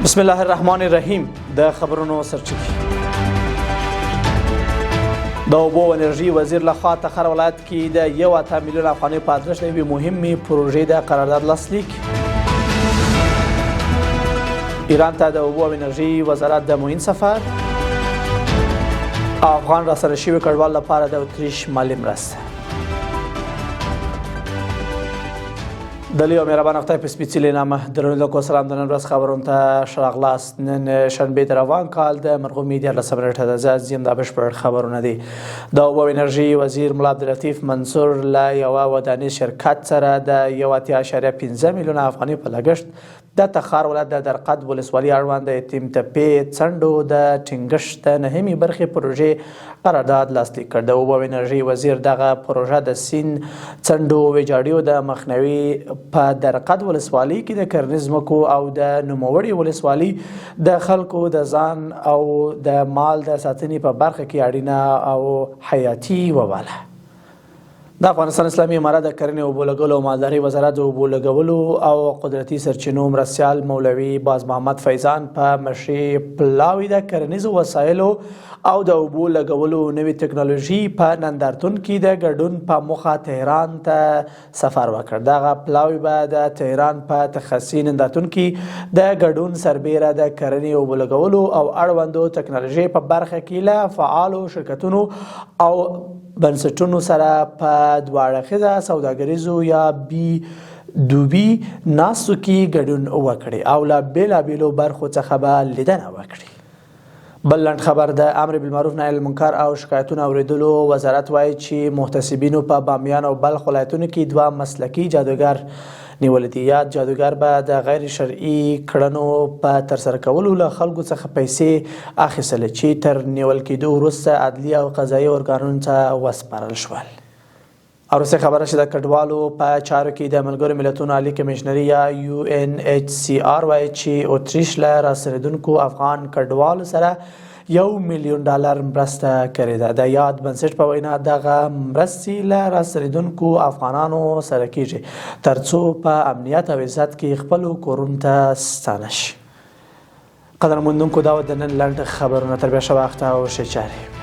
بسم الله الرحمن الرحیم. د خبرونو سرچینې: د اوبو او انرژي وزیر لخوا تخار ولایت کې د 1.8 میلیون افغانۍ په ارزښت د یوې مهمې پروژې د قرارداد لاسلیک. ایران ته د اوبو او انرژي وزارت د معین سفر. افغان راستانه شوي کډوال لپاره د اتریش مالي مرسته. د لوی او مهربان خدای په سپېڅلي نامه درنو سلام، د نن ورځ خبرونو ته ښه راغلاست. نن شنبه د روان کال د مرغومې 13مه نېټه ده. زه عزیز، دا بشپړ خبرونه دي. د اوبو انرژي وزیر ملا عبداللطیف منصور له یوه ودانیز شرکت سره د 81.5 میلیونه افغانۍ په لګښت د تخار ولایت د درقد ولسوالي اړوند د یتیم تپې څنډو د ټینګښت د نهمې برخې پروژې قرارداد لاسلیک کړ. د اوبو او انرژي وزیر دغه پروژه د سیند څنډو ویجاړیو د مخنیوي، په درقد ولسوالي کې د کرنیز ځمکو او د نوموړې ولسوالي د خلکو د ځان او د مال د ساتنې په برخه کې اړینه او حیاتي وباله. د افغانستان اسلامي امارت د کرنې، اوبو لګولو او مالدارۍ وزارت د اوبو لګولو او قدرتي سرچینو مرستیال مولوي باز محمد فیضان په مشرۍ پلاوي د کرنیزو وسایلو او د اوبو لګولو نوې تکنالوژي په نندارتون کې د ګډون په موخه تهران ته سفر وکړ. دغه پلاوی به د تهران په تخصصي نندارتون کې د ګډون سربېره د کرنې، اوبو لګولو او اړوندو تکنالوژۍ په برخه کې له فعالو شرکتونو او بنسټونو سره په دوه اړخیزه سوداګریزو یا بي دوبي ناستو کې ګډون وکړي او له بېلابېلو برخو څخه به لیدنه وکړي. بل لنډ خبر: د امر بالمعروف نهی عن المنکر او شکایتونو اوریدلو وزارت وایي چې محتسبینو په بامیان او بلخ ولایتونو کې دوه مسلکي جادوګر نیولي دي. یاد جادوګر به د غیر شرعي کړنو په ترسره کولو له خلکو څخه پیسې اخیستلې چې تر نیول کېدو وروسته عدلي او قضایي ارګانونو ته وسپارل شول. وروستۍ خبره چې د کډوالو په چارو کې د ملګرو ملتونو عالي کمېشنري یا یو ان ایچ سي آر وایي چې اتریش له راستنېدونکو افغان کډوالو سره 1 میلیون ډالر مرسته کړې ده. د یاد بنسټ په وینا، دغه مرستې له راستنېدونکو افغانانو سره کیږي ترڅو په امنیت او عزت کې خپلو کورونو ته ستانه شي. قدرمندونکو، دا د نن لنډ خبرونه. تر بیا ښه وخت او ښې چارې.